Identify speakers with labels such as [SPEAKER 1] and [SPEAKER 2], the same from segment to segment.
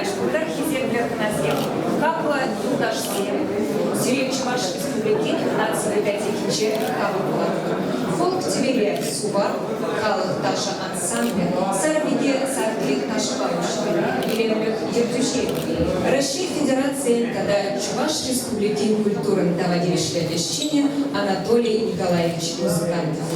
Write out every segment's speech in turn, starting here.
[SPEAKER 1] Каҫ пултӑр, хисеплӗ хӑнасем, хаклӑ юлташсем! Сире Чӑваш Республикин наци библиотекинче хапӑл пулатпӑр. Фолк-тӗвеле Сувар халӑх ташӑ ансамблӗ Сарпике Сарпи ташӑпа уҫрӗ. Илемлӗх ертӳҫи, Раҫҫей Федерацийӗн тата Чӑваш Республикин культурӑн тава тивӗҫлӗ ӗҫченӗ Анатолий Николаевич Музыкантов.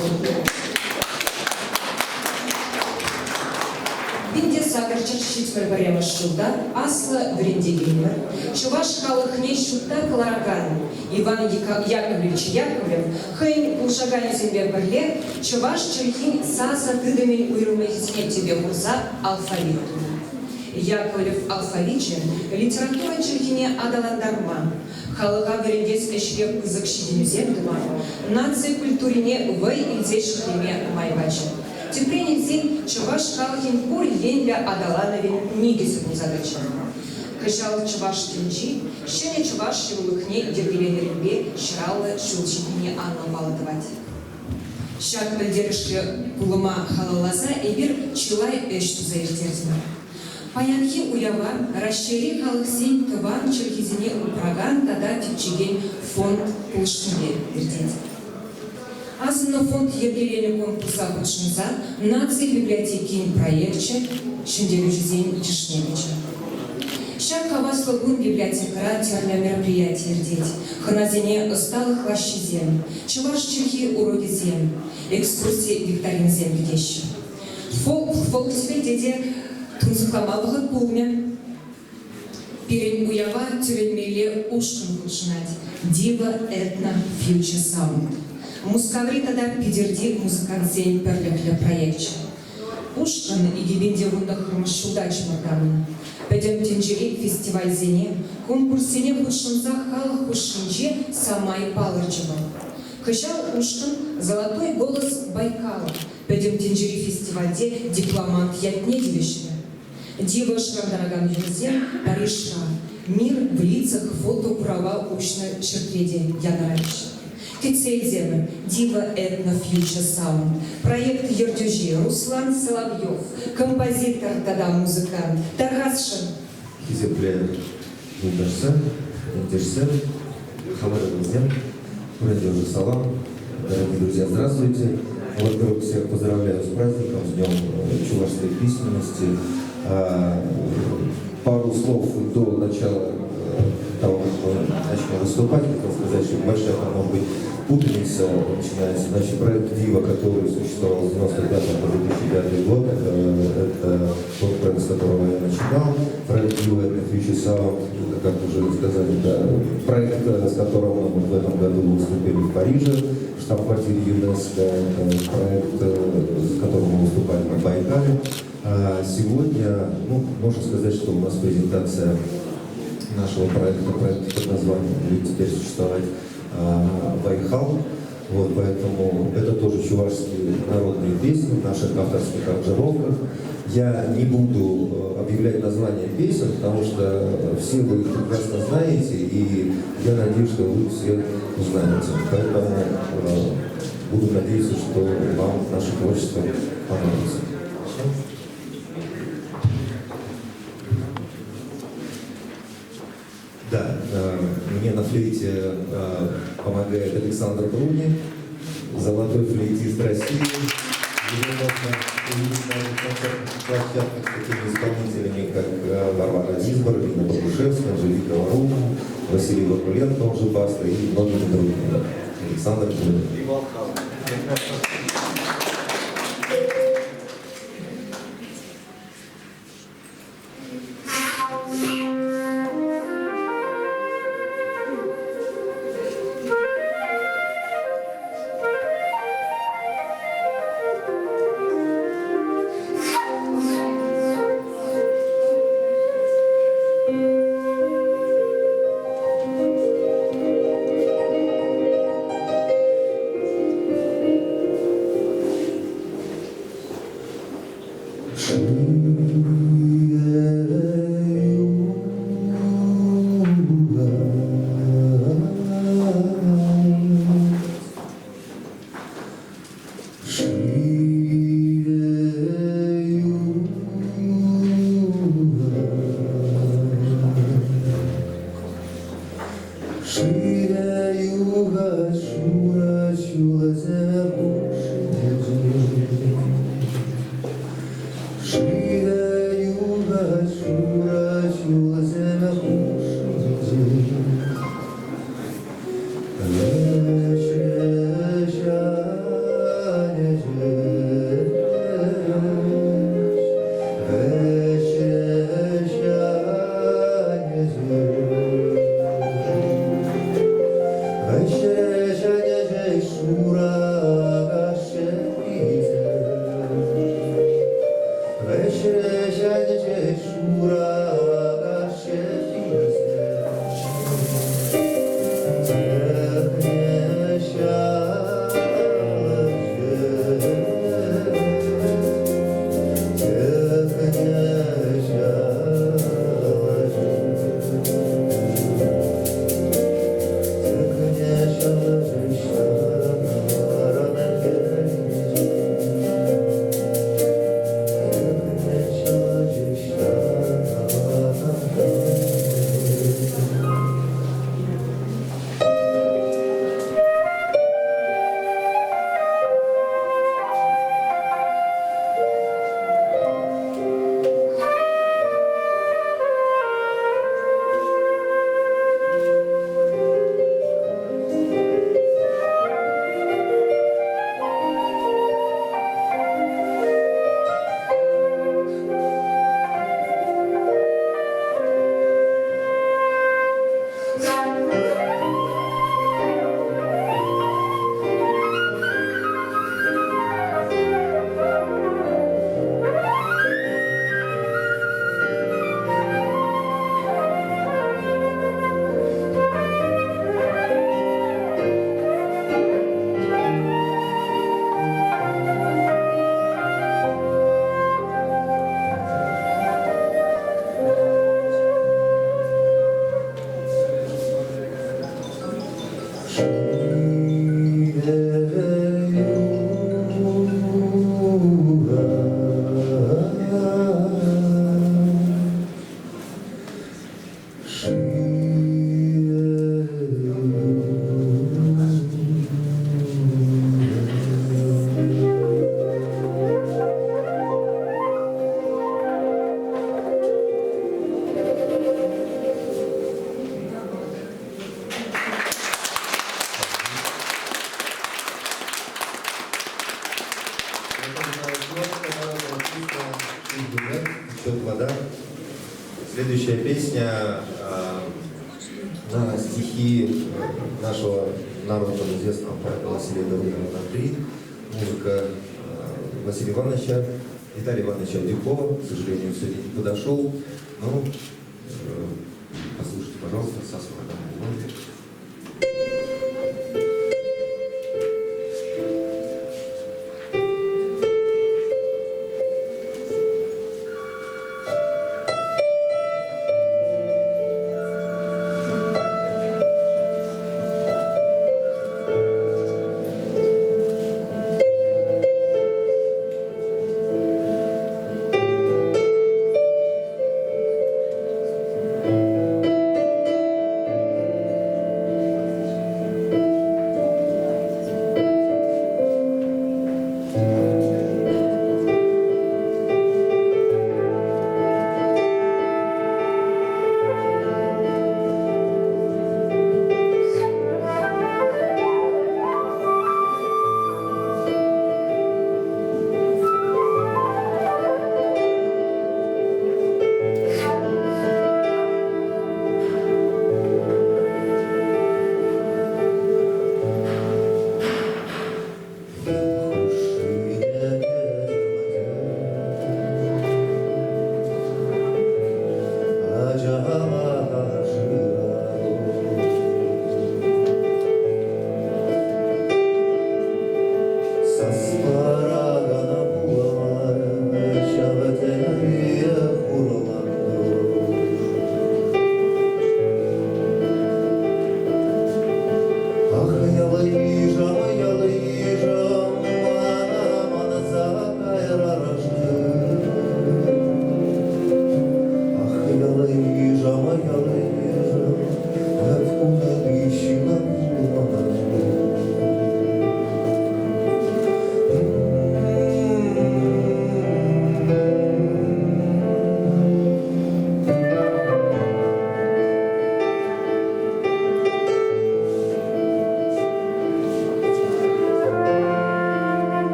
[SPEAKER 1] 1871 ҫулта аслӑ вӗрентекенӗмӗр, чӑваш халӑхне ҫутта кӑларакан Иван Яковлевич Яковлев хӑйӗн пулӑшаканӗсемпе пӗрле чӑваш чӗлхин сасӑ тытӑмӗн уйрӑмлӑхӗсене тӗпе хурса алфавит тунӑ. Яковлев алфавичӗ литература чӗлхине аталантарма, халӑха вӗрентес ӗҫре пысӑк ҫитӗнӳсем тума, наци культурине вӑй илсе ҫӗклеме май пачӗ. Тӗпрен илсен, чӑваш халӑхӗн пур енлӗ аталанӑвӗн никӗсӗ пулса тӑчӗ. Кӑҫал чӑваш тӗнчи ҫӗнӗ чӑваш ҫырулӑхне йӗркеленӗренпе ҫӑраллӑ ҫул ҫитнине анлӑ паллӑ тӑвать. Ҫак пӗлтерӗшлӗ пулӑма халалласа эпир чылай ӗҫ туса ирттертӗмӗр. Паянхи уява Раҫҫейри халӑхсен тӑван чӗлхисене упракан тата тӗпчекен фонд пулӑшнипе иртет. Асӑннӑ фонд йӗркеленӗ конкурса хутшӑнса Наци библиотекин проекчӗ ҫӗнтерӳҫӗсен йышне кӗчӗ. Ҫак хаваслӑ кун библиотекӑра тӗрлӗ мероприяти иртет. Хӑнасене ӑсталӑх лаҫҫисем, чӑваш чӗлхи урокӗсем, экскурси викторинисем кӗтеҫҫӗ. Фолк-фолк-тӗпелте те тунсӑхлама вӑхӑт пулмӗ. Пирӗн уява тӗлӗнмелле ушкӑн хутшӑнать, Diva Ethno Future Sound. Мускаври тата Питӗрти музыкантсен пӗрлӗхлӗ проекчӗ. Ушкӑн 2019 ҫулта чӑмӑртаннӑ. Пӗтӗм тӗнчери фестивальсене, конкурссене хутшӑнса халӑх хушшинче самай палӑрчӗ вӑл. Кӑҫал ушкӑн «Золотой голос Байкала» пӗтӗм тӗнчери фестивальте дипломант ятне тивӗҫрӗ. Дива шӑрантаракан юрӑсем Парижра «Мир в лицах» фотокурава уҫнӑ ҫӗртре те янӑрарӗҫ. Кӗтсе илсемӗр Дива Этно Future Sound проект ертӳҫи Руслан Соловьев, композитор тата музыкант. Тархасшӑн!
[SPEAKER 2] Хисеплӗ юлташсем, ентешсем, хамӑрӑннисем, пурне те салам. Дорогие друзья, здравствуйте. Во-первых, всех поздравляю с праздником, с Днем чувашской письменности. Пару слов до начала того, как мы начнем выступать, хотел сказать, что большая там, может быть, путаница начинается. Значит, проект «Дива», который существовал с 95 по 2005 год, это тот проект, с которого я начинал. Проект «Дива» — это Future Sound, это, как уже сказали, да, проект, с которым мы в этом году выступили в Париже, в штаб-квартире ЮНЕСКО, это проект, с которым мы выступали на Байкале. А сегодня, ну, можно сказать, что у нас презентация нашего проекта, проект под названием будет теперь существовать Байхал. Вот, поэтому это тоже чувашские народные песни в наших авторских аранжировках. Я не буду объявлять название песен, потому что все вы их прекрасно знаете, и я надеюсь, что вы все узнаете. Поэтому буду надеяться, что вам наше творчество понравится. Да, мне на флейте помогает Александр Бруни, золотой флейтист России. Его можно увидеть на концертных площадках с такими исполнителями, как Варвара Визбор, Лина Богушевская, Анжелика Варумова, Василий Вакуленко, он же Баста, и многими другими. Александр Бруни. Шывӗ юхать шурӑ ҫулсем хушшинче. Вода. Следующая песня на стихи нашего народного известного поэта Василия Дорогина «Три». Музыка Василия Ивановича, Виталия Ивановича Адюкова, к сожалению, сегодня не подошел. Но послушайте, пожалуйста, Сасу Адамову.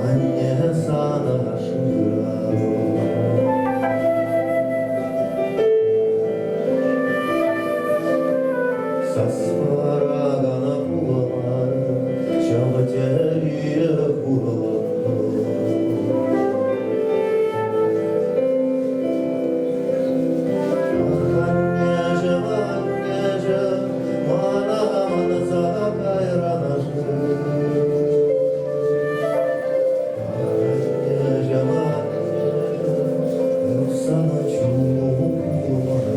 [SPEAKER 2] Анне сана шырарӑм. Сас паракана пулмарӗ, ҫав териех хурлантӑм. Ах, аннеҫӗм, аннеҫӗм, мана манса кайран-ши? Ах, аннеҫӗм, аннеҫӗм, эп сана чунӑм пулмарӗ.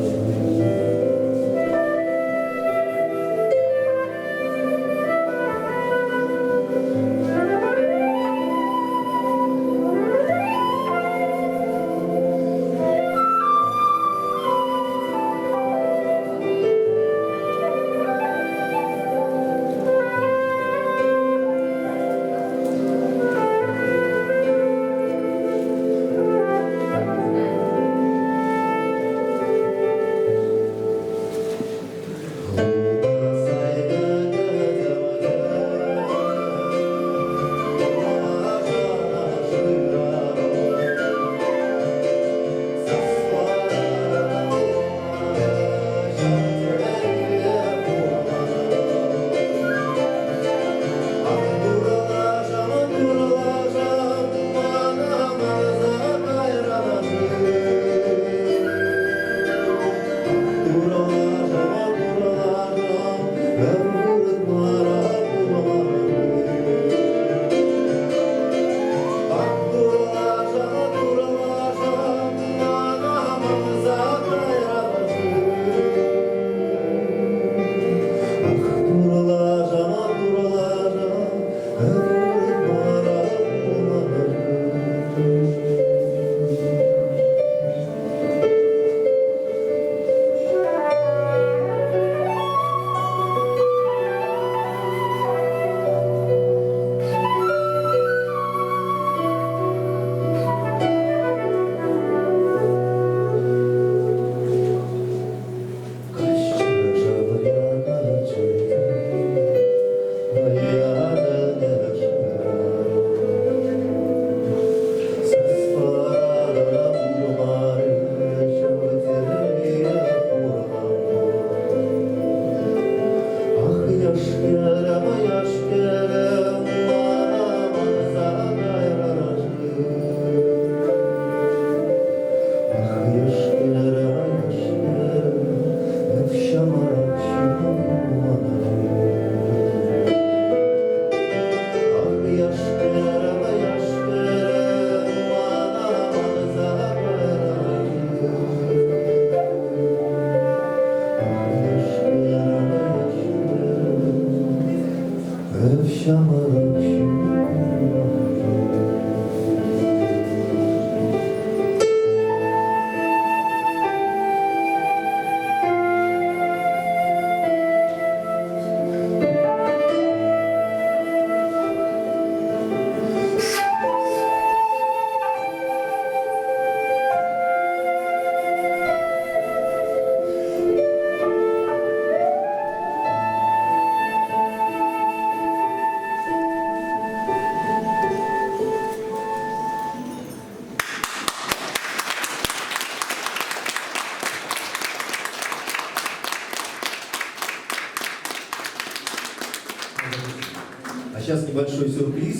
[SPEAKER 2] А сейчас небольшой сюрприз.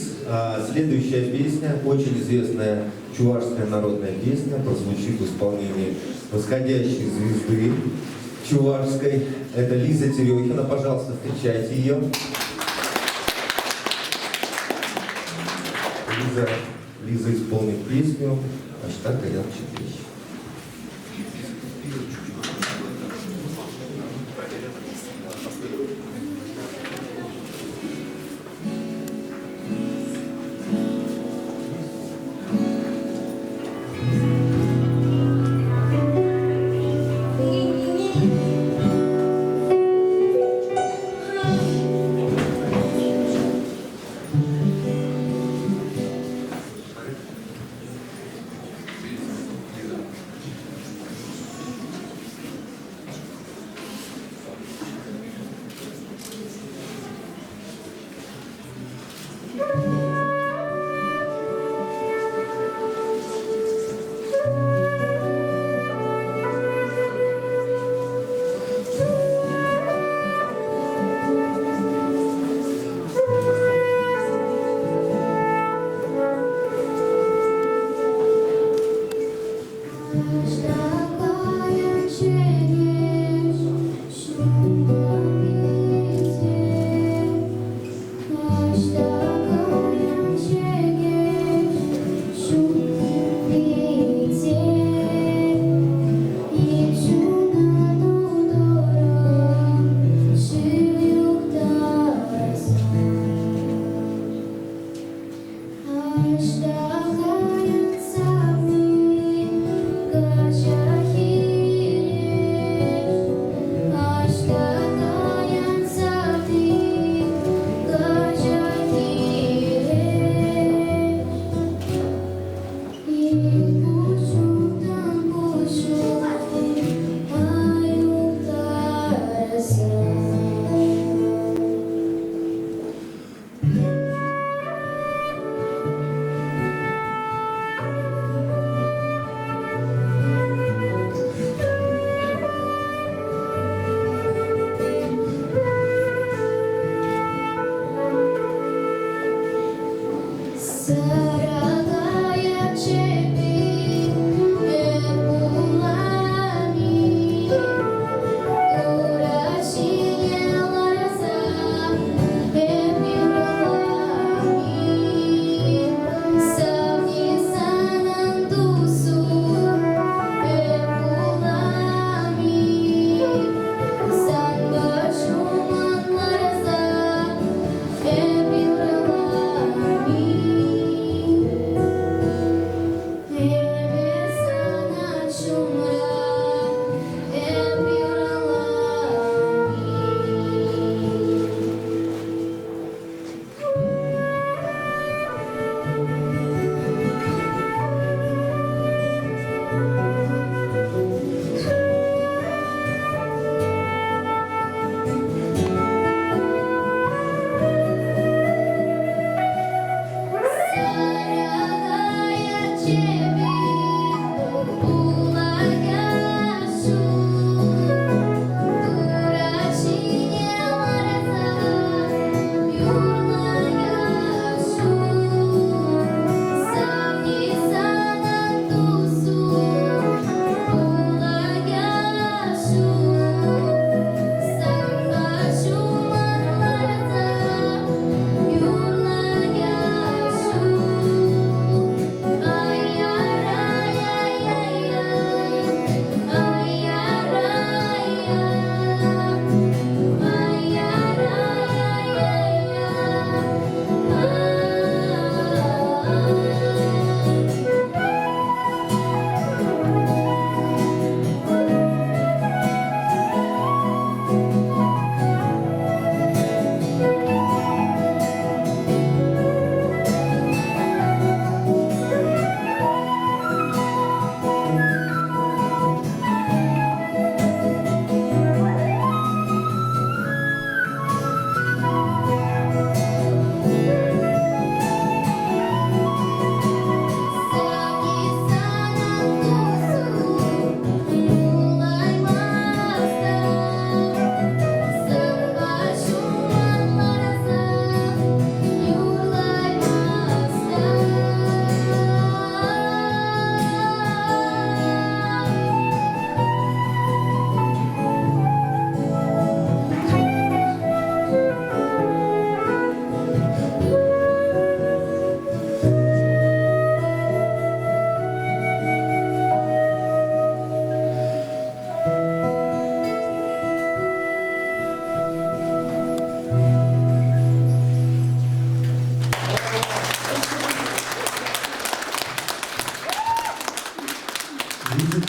[SPEAKER 2] Следующая песня, очень известная чувашская народная песня, прозвучит в исполнении восходящей звезды чувашской. Это Лиза Терехина. Пожалуйста, встречайте ее. Лиза исполнит песню «Аштар Каян Чепеш».
[SPEAKER 3] Лиза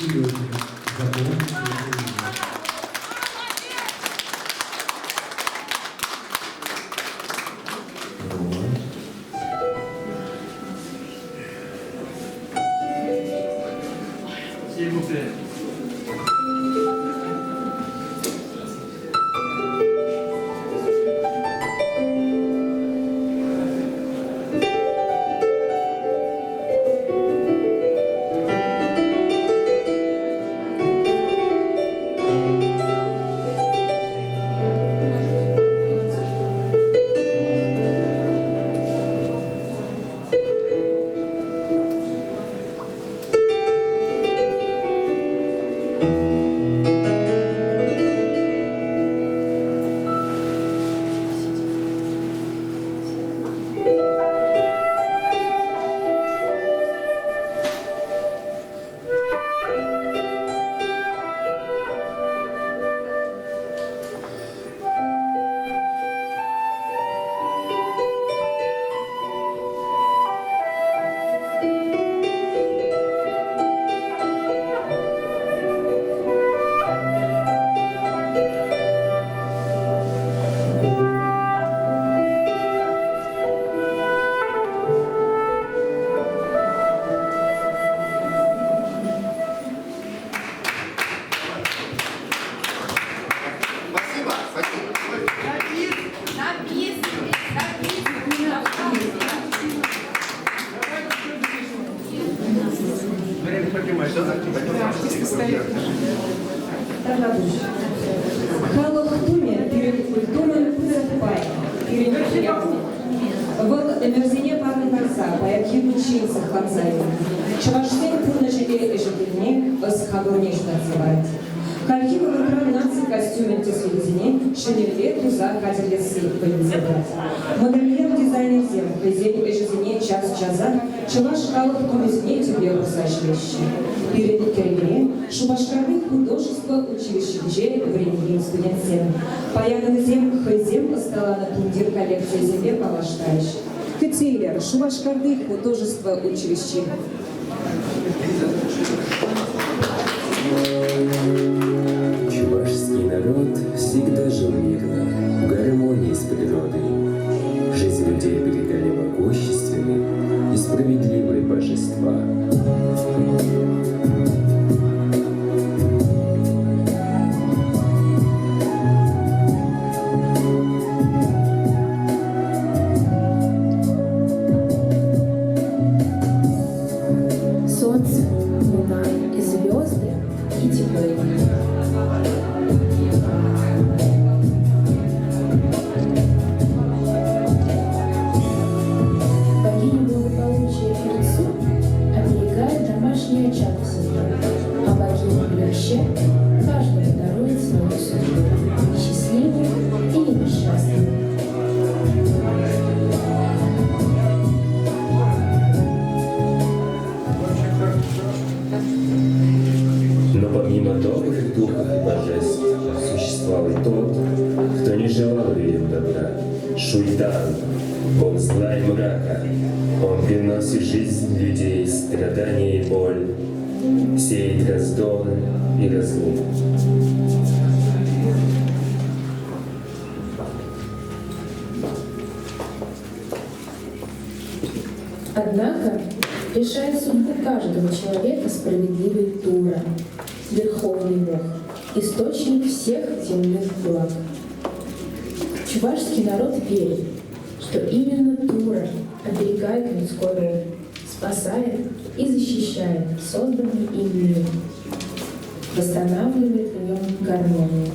[SPEAKER 3] Терехина. Закон Украины.
[SPEAKER 4] S'il vous plaît.
[SPEAKER 1] Таврапуҫ. Халӑх тумӗ пирӗн культурӑн пысӑк пайӗ, пирӗн пуянлӑх. Вӑл ӗмӗрсене парӑнтарса паянхи кунччен сыхланса юлнӑ. Чӑвашсен пурнӑҫӗпе ӗҫӗ-хӗлне, ӑс-хакӑлне ҫутатса парать. Хальхи вӑхӑтра наци костюмӗн тӗслӗхӗсене ҫӗнӗлле туса хатӗрлесси вӑй илсе пырать. Модельер-дизайнерсем хӑйсен ӗҫӗсене час-часах чӑваш халӑх тумӗсене тӗпе хурса ӗҫлеҫҫӗ. Пирӗн кӗрекере Шупашкарти художество училищинче вӗренекен студентсем. Паян вӗсем хӑйсем ӑсталанӑ тумтир коллекцийӗсемпе паллаштарӗҫ. Кӗтсе илер Шупашкарти художество училищи.
[SPEAKER 4] Чувашский народ всегда жил мирно, в гармонии с природой. Жизнь людей оберегали могущественные и справедливые божества.
[SPEAKER 5] Солнце, луна и звезды и тепло. Богиня благополучия Ирцу оберегает домашний очаг в семье, а богиня Блюще каждому дарует свою судьбу, счастливую или несчастную.
[SPEAKER 4] Но помимо добрых духов и божеств существовал и тот, кто не желал людям добра. Шуйтан, бог зла и мрака. Он приносит жизнь людей, страдания и боль, сеет раздор и разлуку.
[SPEAKER 5] Однако решает судьбу каждого человека справедливый Тура, верховный бог, источник всех земных благ. Чувашский народ верит, что именно Тура оберегает людской род, спасает и защищает созданный им мир, восстанавливает в нем гармонию.